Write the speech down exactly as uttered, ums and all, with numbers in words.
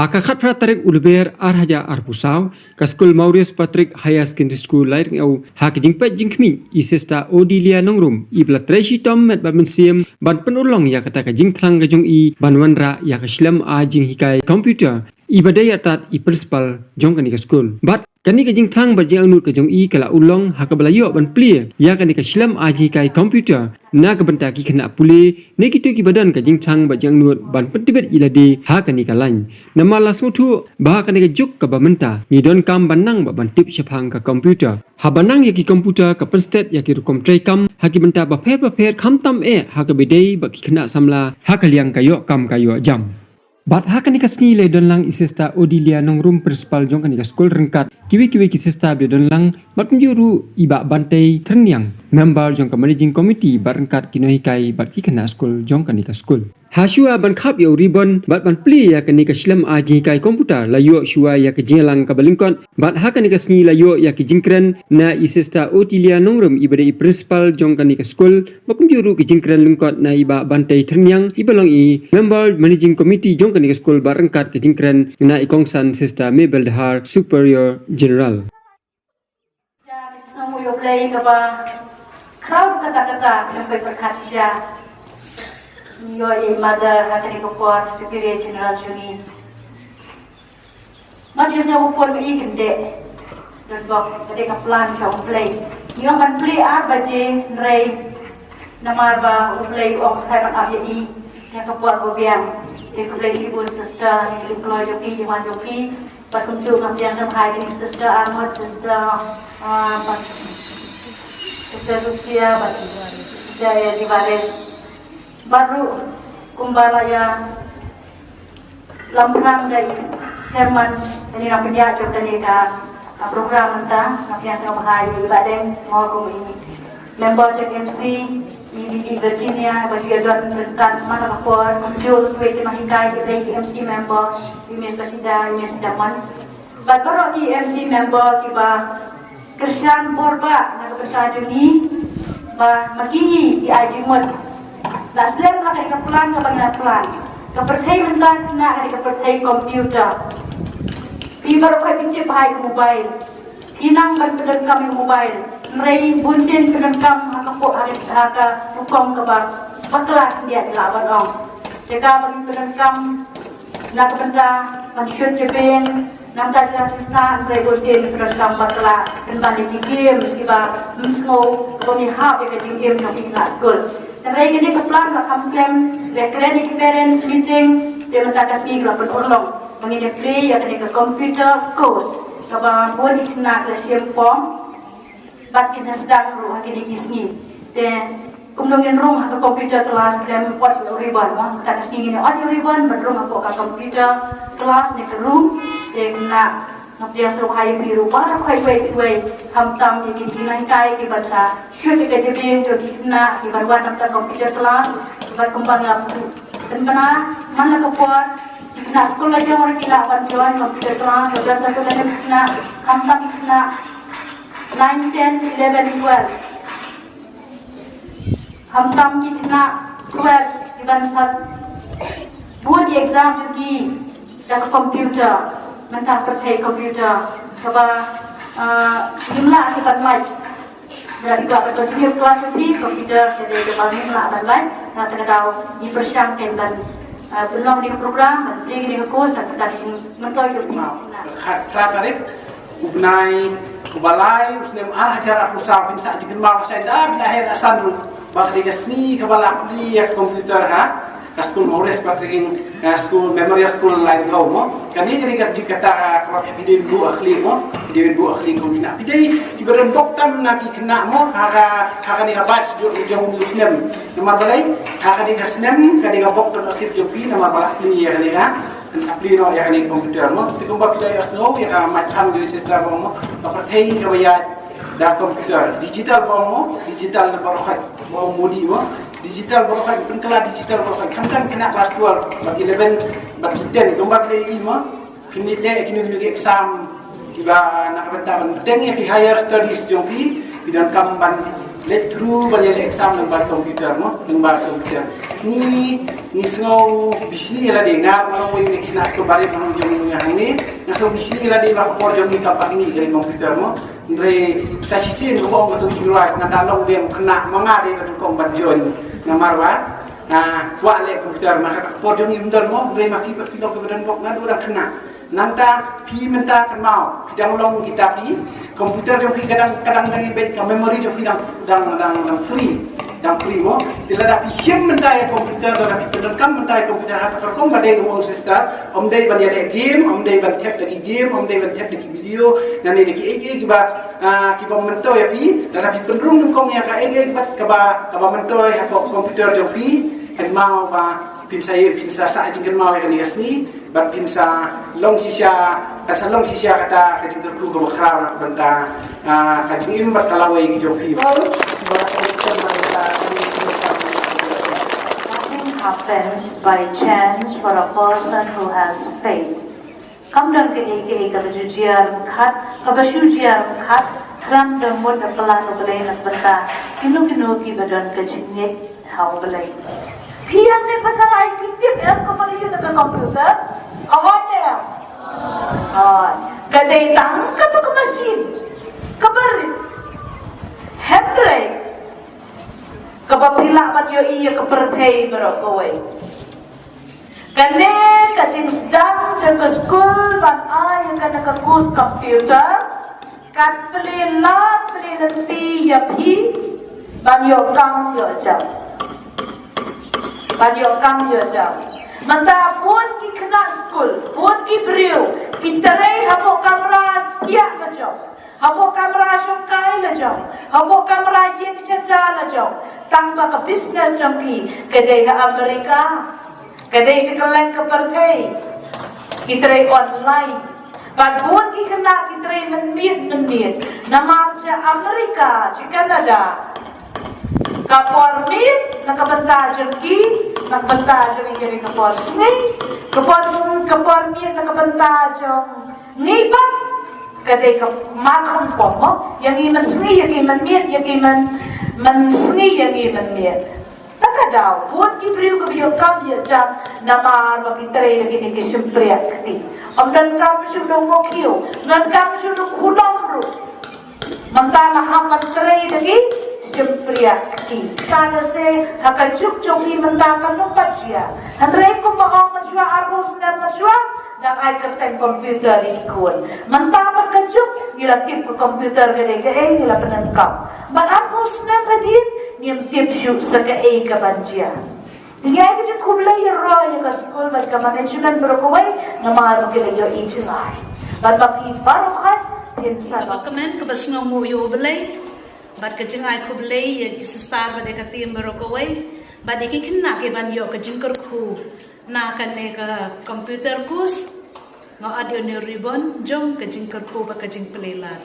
Ha ka khatphra tarik u Lber ar hajar arphew saw, ka skul Maurice Patrick Higher Secondary School Laitngew, ha ka jingpeit jingkhmih i Sister Odilia Nongrum, i ba la trei shitom met bad mynsiem ban pynurlong ïa kata ka jingthrang ka jong i ban wanrah ïa ka shlem ai jinghikai computer, i ba dei artat i principal jong kane ka skul. Bad kane ka jingthrang bad jingangnud ka jong i ka la urlong ha kaba la ïoh ban plie ïa kane ka shlem ai jinghikai computer na ka bynta ki khynnah pule ne kito kiba don ka jingthrang bad jingangnud ban pyntbit ïa lade ha kane ka lain. Namar la sngewthuh ba ha kane ka juk kaba mynta ngi donkam ban nang bad ban tip shaphang ka computer. Haba nang ïa ki computer ka pynstet ïa ki rukom treikam ha ki bynta bapher bapher, khamtam eh ha kaba ïadei bad ki khynnah samla ha ka liang ka ïoh kam ka ïoh jam. Bad ha kane ka sngi la don lang i Sister Odilia Nongrum, principal jong kane ka skul, ryngkat kiwei kiwei ki sister ba la don lang, bad kumjuh ruh i Bah Bantei Thyrniang, member jong ka managing committee, bad ryngkat ki nonghikai bad ki khynnah skul jong kane ka skul. Ha shuwa ban khap ïa u ribbon bad ban plie ïa kane ka shlem ai jinghikai computer, la ïoh shuwa ïa ka jingïalang kaba lyngkot, bad ha kane ka sngi la ïoh ïa ka jingkren na i Sister Odilia Nongrum, i ba dei i principal jong kane ka skul, bad kumjuh ruh ka jingkren lyngkot na i Bah Bantei Thyrniang, i ba long i member managing committee jong kane ka skul, bad ryngkat ka jingkren na i kongsan Sister Mabel Dahar, Superior General. Ïa ka jingsngew ïoh Blei kaba khraw katta katta, nang bai pyrkhat shisha. Ïoh i mother ha kane ka por, Superior General jong ngi. Nga ju sngew u pun ba i kyndit. Don bok ba dei ka plan ka U Blei. Ngi ong ban plie ar baje, hynrei namar ba U Blei u ong tharai ban ap ïa i ïa ka por ba biang. Te khublei shibun sister, ïa ka jingkloi jong phi, jingwan jong phi. Bad kumjuh nga pdiang sngewbha ïa kine ki sister arngut, sister, ah, bad sister Lucia, bad sister Divares. Bad ruh kumba la ïa lamphang da i chairman, kane ka pynïaid jong kane ka, ah, program mynta, nga pdiang sngewbha ïa i Bah Deng, mo kum i member jong M C, i Lady Virginia, ba ju ïadon ryngkat man la ka por, kumjuh kiwei ki nonghikai, ki dei ki M C member, i Miss Basida, i Miss Damon. Bad baroh ki M C member kiba kyrshan bor ba na ka bynta jong ngi, ba ma ki ngi ki ai jingmut. La slem ha kane ka plan kaba ngi la plan. Ka pyrthei mynta ka dei ka pyrthei computer. Phi baroh phi tip bha ïa ka mobile. Phi nang ban pyndonkam ïa ka mobile. Hynrei bunsien pyndonkam ha ka po-, ha ka, ha ka rukom kaba bakla khyndiat, ngi lah ban ong. Te kaba ngi pyndonkam na ka bynta ban shut jabieng, na ka bynta jingïalang jingstad, hynrei bunsien ngi pyndonkam bakla, pynban ïa ki games kiba ym sngew, kaba ym ïahap ïa ka jingim jong ki khynnah skul. Hynrei kane ka plan la kham slem, la kren ïa ki parents meeting, te mynta ka sngi la pynurlong ba ngin ïa plie ïa kane ka computer course, kaba bun ki khynnah ki la shim form. Bad kin sa sdang ruh ha kine ki sngi. Te kumno ngin rung ha ka computer class, khlem ot ïa u ribbon, mo. Mynta ka sngi ngin ot ïa u ribbon bad rung hapoh ka computer class ne ka room. Te kane nga pdiang sngewbha ïa phi ruh baroh kawei kawei, khamtam ïa kine ki nonghikai kiban sa shut ïa ka jabieng jong ki khynnah kiban wan ha ka computer class, kiban, kumba nga pynbna man la ka por, ki khynnah skul la jong ruh ki lah ban join computer class, la jong ka tu la ki khynnah, khamtam ki khynnah nine, ten, eleven, twelve. Khamtam ki khynnah twelve kiban sa bud ïa ki exam jong ki da ka computer, mynta ka pyrthei computer, kaba, ah, ngim lah ki ban lait. Da ki kwah ban continue class jong ki, computer ka dei kaba ngim lah ban lait. Na kata ka daw ngi pyrshang kein ban, ah, pynlong ïa ka program, ban plie ïa ka course, na kata ka jingmyntoi jong ki. Khat phra tarik u bnai uba lai u snem ar hajar arphew saw, phin sa jingkynmaw shai da bnai, ha ka sngi ruh, ba ka dei ka sngi kaba la plie ïa ka computer ha ka skul Maurice Patrick, eh, School, Memorial School Laitngew, mo. Kane ka dei ka jingkata, eh, kaba phi dei ban buh ha khlieh, mo. Phi dei ban buh ha khlieh kum khynnah. Phi dei kiba don bok tam na ki khynnah, mo, ha ka, ha kane ka batch jong, jong u snem. Namar balei, ha kane ka snem ka dei ka bok ka nusip jong phi, namar ba la plie ïa kane ka, kan sa plie noh ïa kane ka computer, mo. Te kumba phi la ïohsngew ïa ka mat kham jong i sister ba ong, mo, ka pyrthei kaba ïaid da ka computer. Digital ba ong, mo, digital na baroh khoit, ba ong Modi, mo. Digital baroh khoit, pynkylla digital baroh khoit. Khamtam khynnah class twelve bad eleven bad ten, kumba phi la ïohi, mo. Phin leh kino kino ki exam kiba na ka bynta ban bteng ïa ki higher studies jong phi, phi donkam ban Leit through ban ïaleh exam lyngba computer mo, lyngba computer. Ngi, ngi sngew bishni ïa lade, nga ruh nga long uwei na ki khynnah skul barim hangne jong ngi hangne. Nga sngew bishni ïa lade ba ka por jong ngi kam pat mih ïa ka computer mo. Hynrei sa shisien nga ong ka tu jingrwai, nga da long biang khynnah ma nga dei ba nyngkong ban join. Namar ba, ah, kwah leh computer, ma ka por jong ngi ym don mo, hynrei ma ki pat ki long kiba don bok, naduh dang khynnah. Nangta phi mynta kynmaw, phi dang long kita phi, computer jong phi ka dang, ka dang dang beit, ka memory jong phi dang, dang, dang, dang free, dang free mo. Te lada phi shim mynta ïa computer, lada phi pyndonkam mynta ïa computer ha ka rukom ba dei, ong sister, ym dei ban ïaleh game, ym dei ban thep da ki game, ym dei ban thep da ki video, nangne da kiei kiei kiba, ah, kiba myntoi ïa phi, lada phi pynrung nyngkong ïa kaei kaei kaba, kaba myntoi ha ka computer jong phi, kynmaw ba phin sa ïoh, phin sa sah jingkynmaw ïa kane ka sngi, bad phin sa long shisha, kan sa long shisha kata ka jingkyrkhu kaba khraw na ka bynta, ah, ka jingim bad ka lawei ka jong phi. Nothing happens by chance for a person who has faith. Kam don kaei kaei kaba ju jia ryngkat, kaba shu jia ryngkat, khlem da mut da plan U Blei na ka bynta kino kino kiba don ka jingngeit ha U Blei. Phi ïa te pat tharai phi tip em kaba la ïoh da ka computer? Hooid em. Hooid. Ka dei tang kata ka machine kaba rit. Hynrei kaba phi lah ban ïohi ïa ka pyrthei baroh kawei. Kane ka jingsdang jong ka skul ban ai ïa kane ka course computer, kat plie lad plie lynti ïa phi ban ïoh kam ïoh jam. Ban ïoh kam ïoh jam. Mynta bun ki khynnah skul, bun ki briew ki trei hapoh kamra thiah la jong, hapoh kamra shongkai la jong, hapoh kamra ïing sha ja la jong. Tang ba ka business jong ki ka dei ha America, ka dei sha kylleng ka pyrthei. Ki trei online. Bad bun ki khynnah ki trei mynmiet mynmiet. Namar sha America, sha Canada, ka por miet na ka bynta jong ki, na ka bynta jong ngi ka dei ka por sngi, ka por sng-, ka por miet na ka bynta jong ngi pat ka dei ka markham pom mo. Ïa ngi mynsngi, ïa ki mynmiet, ïa ki myn-, mynsngi, ïa ngi mynmiet. Ta ka daw bun ki briew kiba ïoh kam ïoh jam namar ba ki trei da kine ki shympriah kti. Ym donkam shuh da u khiew, ym donkam shuh da u khulom ruh. Mynta la hap ban trei da ki shympriah kti. Ka lehse ha ka juk jong phi mynta kan ym pat jia. Hynrei kumba ong mynshuwa, arphew snem mynshuwa, dang ai kyrteng computer ïa ki khun. Mynta bad ka juk ngi la tip ka computer ka dei kaei, ngi la pyndonkam. Bad arphew snem hadien ngim tip shuh sa kaei ka ban jia. Te ngi ai ka jingkhublei ïaroh ïa ka skul bad ka management baroh kawei namar ba ki la ïohi jngai. Bad ba phi baroh kawei phin sa long. Kaba kmen, kaba sngewnguh ïa U Blei bad ka jingai khublei ïa ki sister bad ïa ka team baroh kawei bad ïa ki khynnah ki ban ïoh ka jingkyrkhu na kane ka computer course. Nga ot ïa une u ribbon jong ka jingkyrkhu bad ka jingplie lad.